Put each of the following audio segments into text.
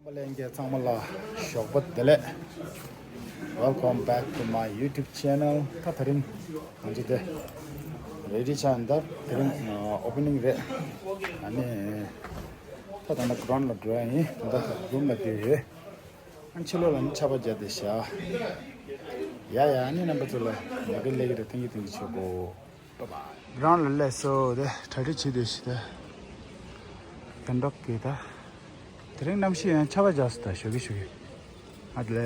Welcome back to my YouTube channel. Tatarin anjide ready chanda tarin opening re ani tatana ground la drawing da room la de anchilo lan chaba jadesha ya ani number 2 la magil legi re tingi chogo baba ground la so de 30 desh de Gangtok kita tarin namshi chaba jasta shogi adle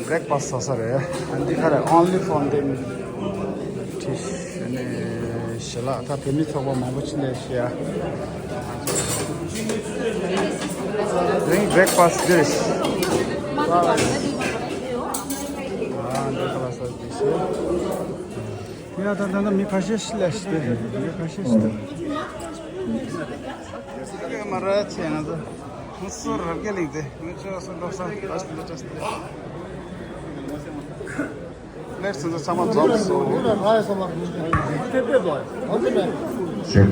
breakfast sasare and these are only from them tish and shala ta pemi thoba mamuchne shia doing breakfast dish and the class of this ya da mi khashishlaştı mi khashishti mara chena da Musur geldi. Mucho son dos just. Let's do some jobs. Check.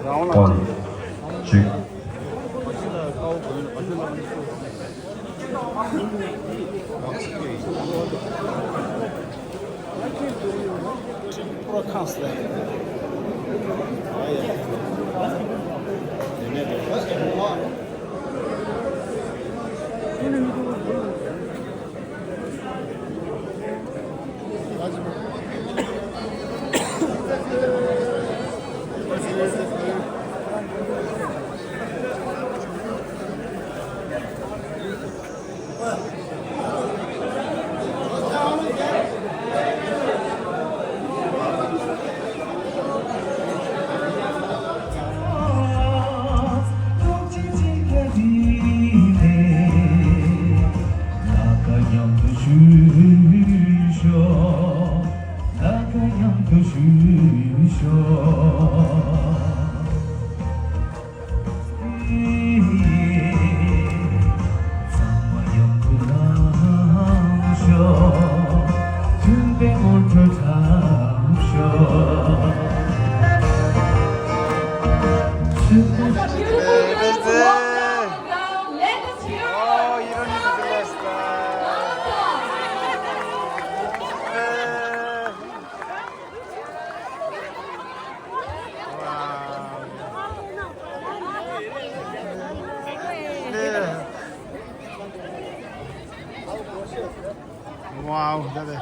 1, 2. Wow, that is.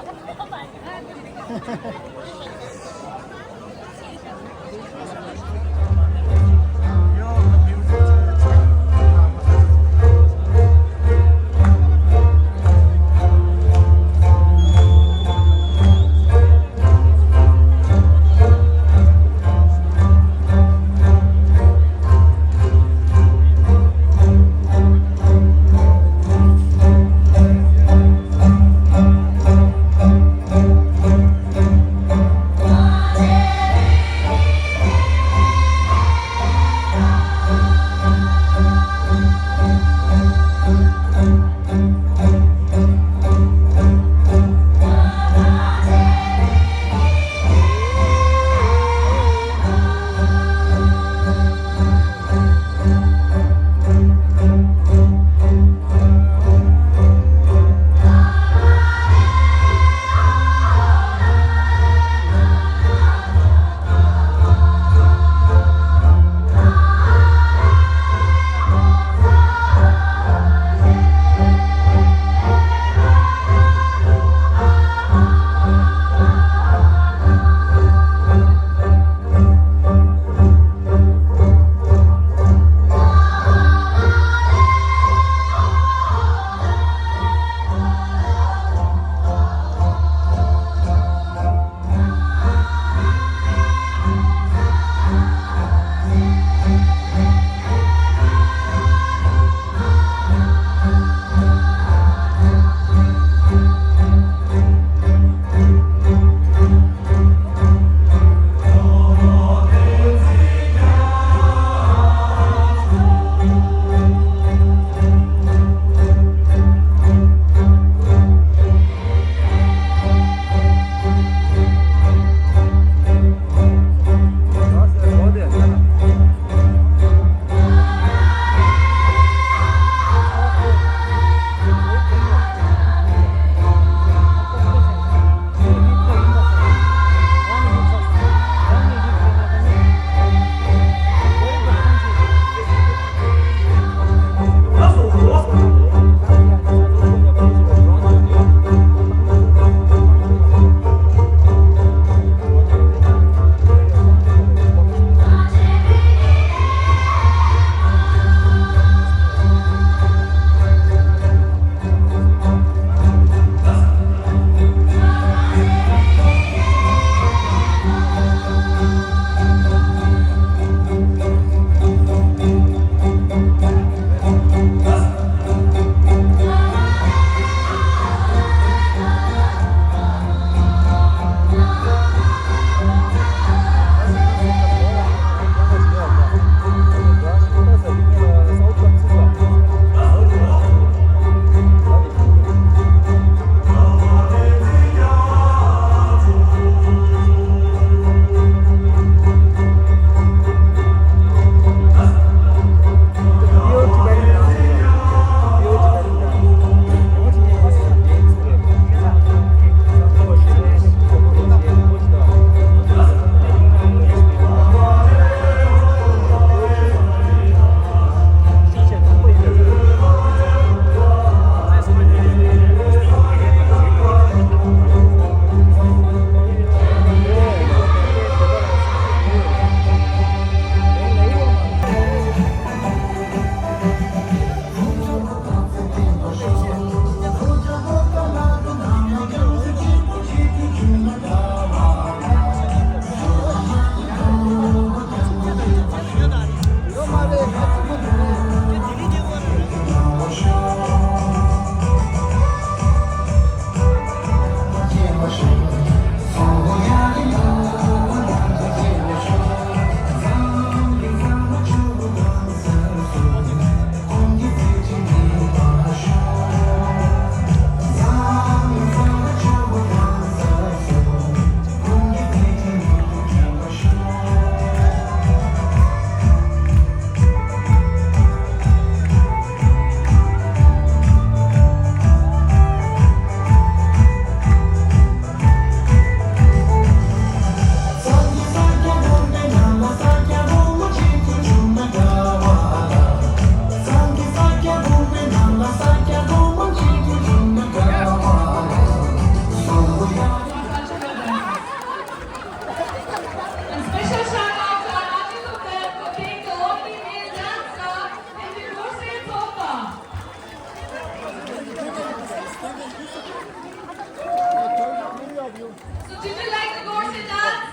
So did you like the Gorse dance?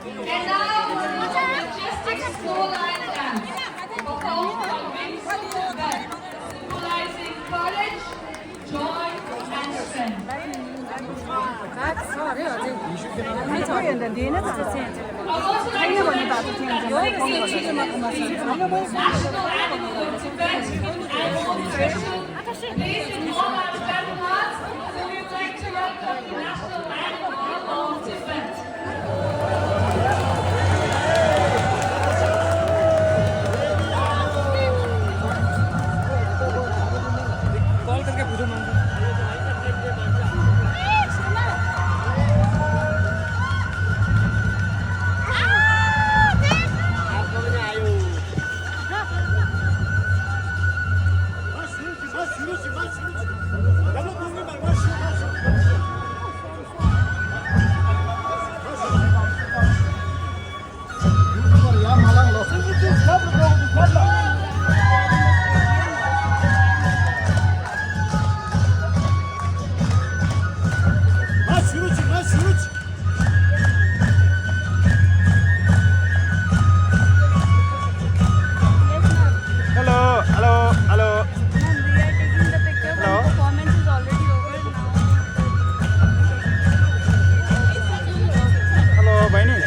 And now, majestic slow line dance, performed by wings of the bell, symbolizing courage, joy, and strength. I would also like to mention that this is the national animal of Tibet and more special place in all our Tibetan hearts. So we would like to welcome the national animal of Tibet. Hello, hello, hello. We are taking the picture, but Hello? the performance is already over now. Hello, बहिनी.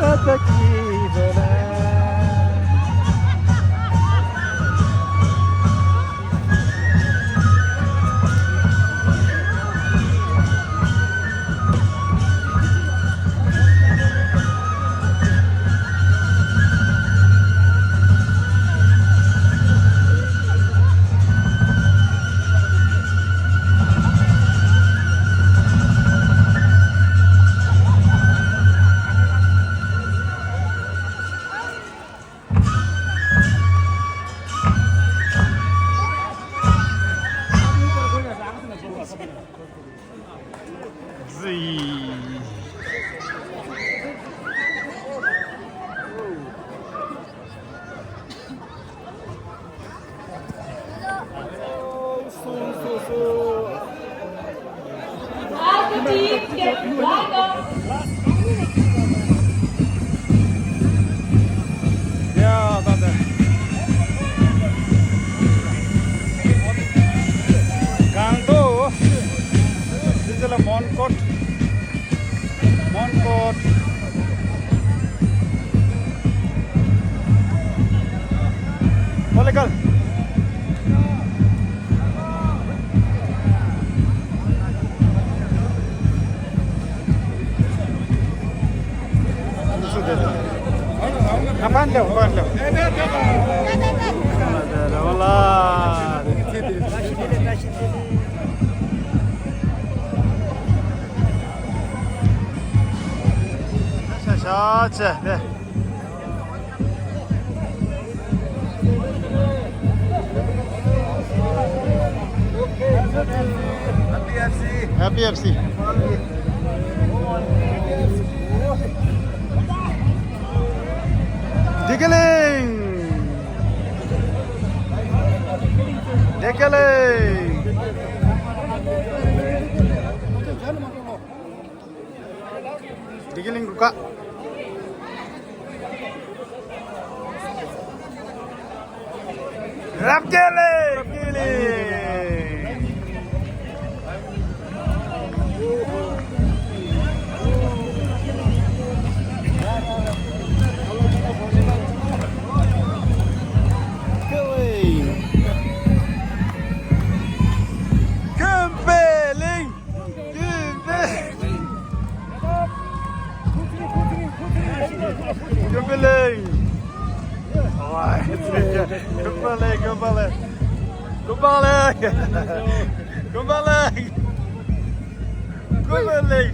As the teams get lined up, Yeah, about that. Gangtok. This is a Monkot. Monkot. Legal. Kapan leo? Kapan leo? Ada wala. Saja deh. Happy FC. Diggling. Diggling. Diggling buka. Rapgiling. Go! Kumbalik. Kumbalik.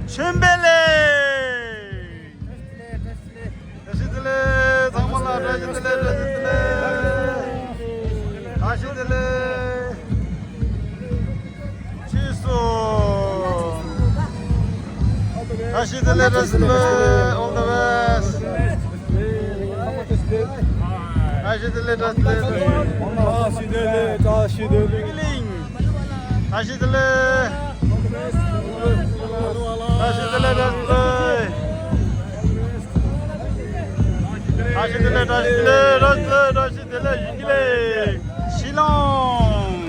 Çimbele. Taşıdılı. Tamalar taşıdılı. Taşıdılı. Çisu. Taşıdılı. Taşıdılı. All the best. Taşıdılı. Taşıdılı. Giling. Taşıdılı. Taşıdılı. Taşıdılı. Taşıdılı. Giling. Shillong.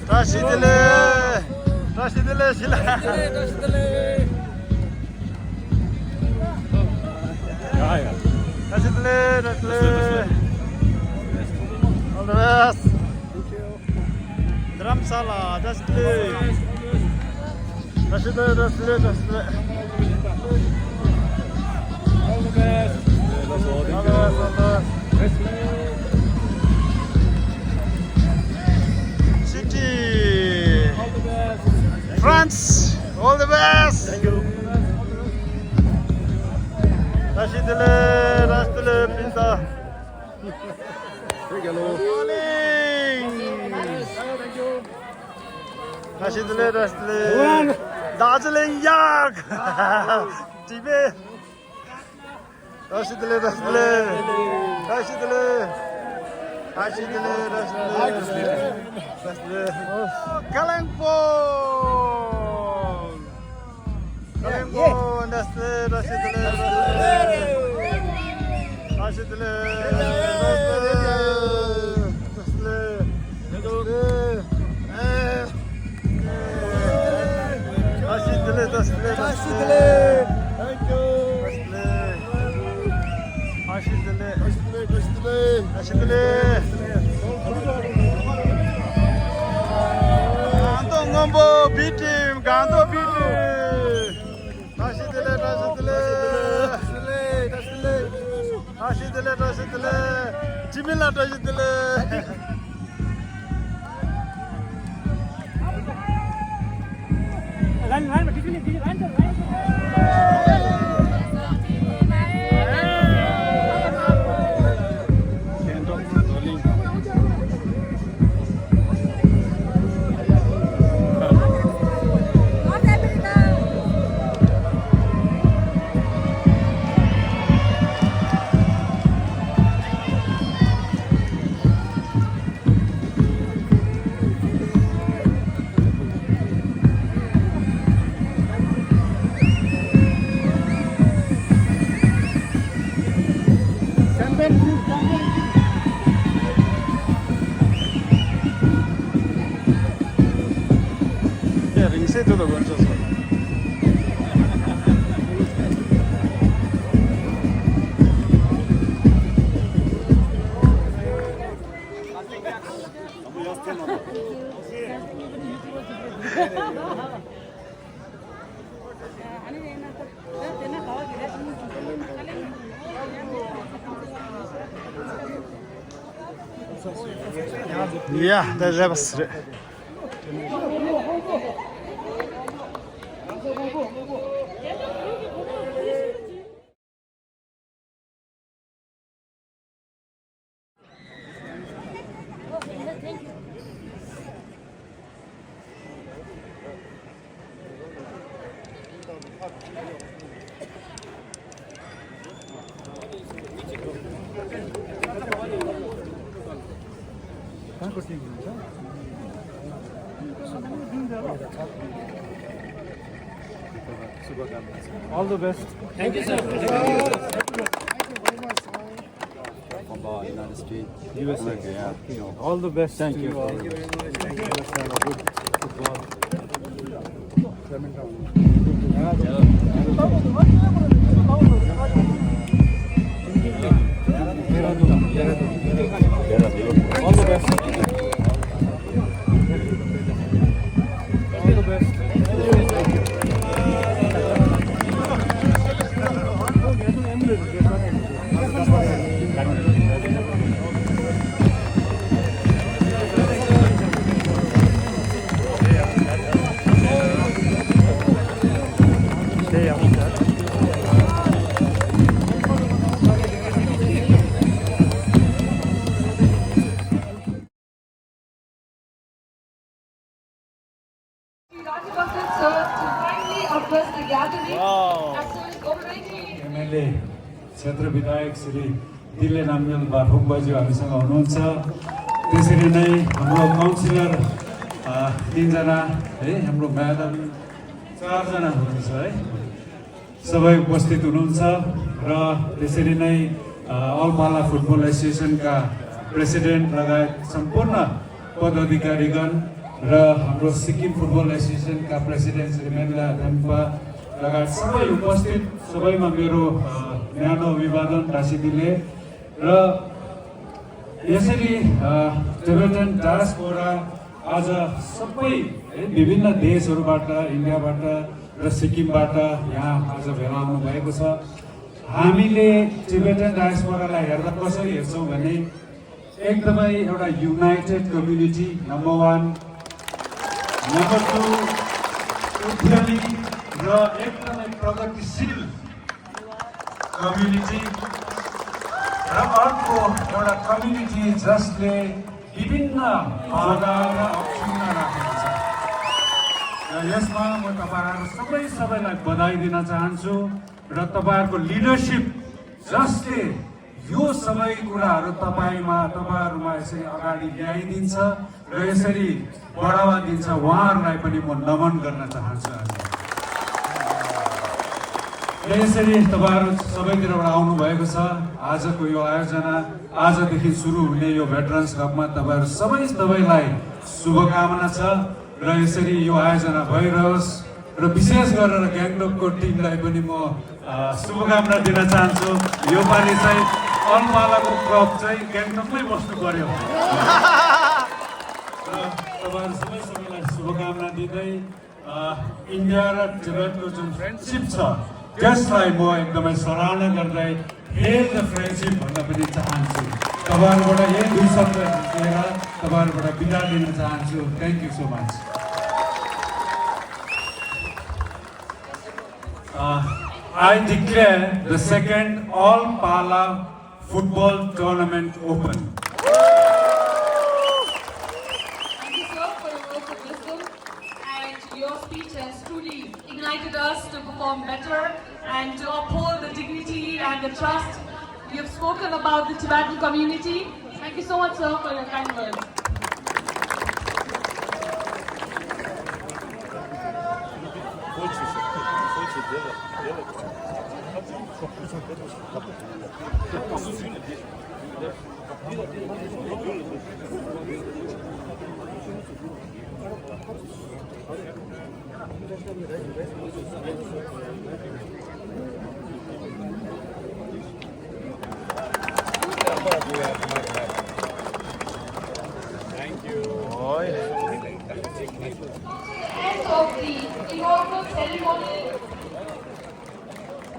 Taşıdılı. Taşıdılı. Shillong. Taşıdılı. Taşıdılı. All the best. Dharamsala, Taşıdılı. Taşıdılı. Taşıdılı. All the best. City, France, all the best. Thank you. Taşıdılı, taşıdılı, pinta. Taşıdılı, taşıdılı. Darjeeling yak. Tibet. Taşıdılı, taşıdılı. Taşıdılı. Taşıdılı, taşıdılı. Taşıdılı. Kalimpong. Kalimpong, taşıdılı, taşıdılı. Taşıdılı. Taşıdılı. Thank you. Taşıdılı. Taşıdılı. Gangtok ngombo bitim, Gangtok bitim. Taşıdılı. Taşıdılı. Cimila taşıdılı. Ring setu to goncho. Yeah, that's it. All the best. Thank you, sir. United States, USA. All the best. Thank you. All the best. Good football. All the best. All the best. was the gathering. Absolutely already. MLA क्षेत्र विधायक श्री दिले नाम्गेल बाफुङबाज्यू हामीसँग हुनुहुन्छ त्यसरी नै हाम्रो counsellor 3 जना है हाम्रो म्याडम 4 जना हुनुहुन्छ है सबै उपस्थित हुनुहुन्छ र त्यसरी नै अल पाला फुटबल एसोसिएसनका प्रेसिडेन्ट लगायत सम्पूर्ण पदाधिकारीगण र हाम्रो सिक्किम फुटबल एसोसिएसनका प्रेसिडेन्ट श्री मेन्ला धम्पा लगायत सबै उपस्थित सबैमा मेरो न्यानो अभिवादन राशिदिले र यसरी टिबेटन डायस्पोरा आज सबै विभिन्न देशहरूबाट इन्डियाबाट र सिक्किमबाट यहाँ आज भेला आउनु भएको छ हामीले टिबेटन डायस्पोरालाई हेर्दा कसरी हेर्छौँ भने एकदमै एउटा युनाइटेड कम्युनिटी नम्बर 1 नम्बर 2 उद्यमी र एकदमै प्रगतिशील कम्युनिटी र अर्को एउटा कम्युनिटी जसले विभिन्न बाधा र अप्ठ्यारा राखेको छ र यसमा म तपाईँहरू सबैलाई बधाई दिन चाहन्छु र तपाईँहरूको लिडरसिप जसले यो सबै कुराहरू तपाईँहरूमा यसरी अगाडि ल्याइदिन्छ र यसरी बढावा दिन्छ उहाँहरूलाई पनि म नमन गर्न चाहन्छु र यसरी तपाईँहरू सबैतिरबाट आउनु भएको छ आजको यो आयोजना आजदेखि सुरु हुने यो भेटरन्स कपमा तपाईँहरू सबैलाई शुभकामना छ र यसरी यो आयोजना भइरहोस् र विशेष गरेर ग्याङटोकको टिमलाई पनि म शुभकामना दिन चाहन्छु यो पालि चाहिँ अलपालाको कप चाहिँ ग्याङटोकमै बस्नु पर्यो र तपाईँहरू सबैलाई शुभकामना दिँदै इन्डिया र टिबेटको जुन फ्रेन्डसिप छ त्यसलाई म एकदमै सराहना गर्दै हेल द फ्रेन्डसिप भन्न पनि चाहन्छु तपाईँहरूबाट यही 2 शब्द दिएर तपाईँहरूबाट बिदा लिन चाहन्छु thank you so much I declare the second All Pala football tournament open. Thank you, sir, for your words of wisdom. And your speech has truly ignited us to perform better and to uphold the dignity and the trust. You have spoken about the Tibetan community. Thank you so much, sir, for your kind words. Thank you. End of the inaugural ceremony.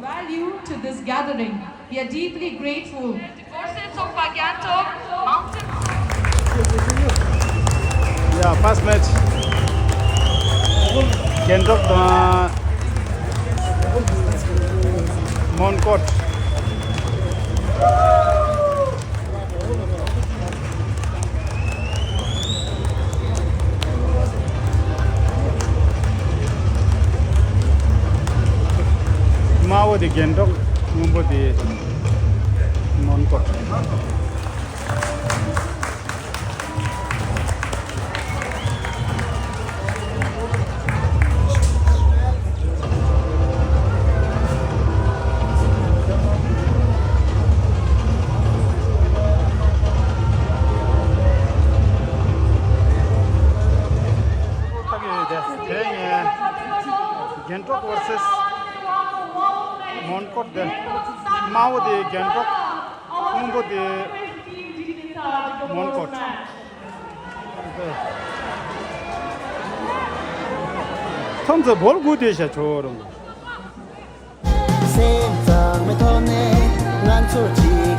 Value to this gathering. We are deeply grateful. The forces of Gangtok Mountain. Yeah, first match. Gangtok Monkot. Mau di Gangtok, mau di Monkot. Gangtok versus Monkot then Mau di Gangtok Mumbo di Monkot 선수 뭘 구대셔 저런 세상 매 터네 난 솔직히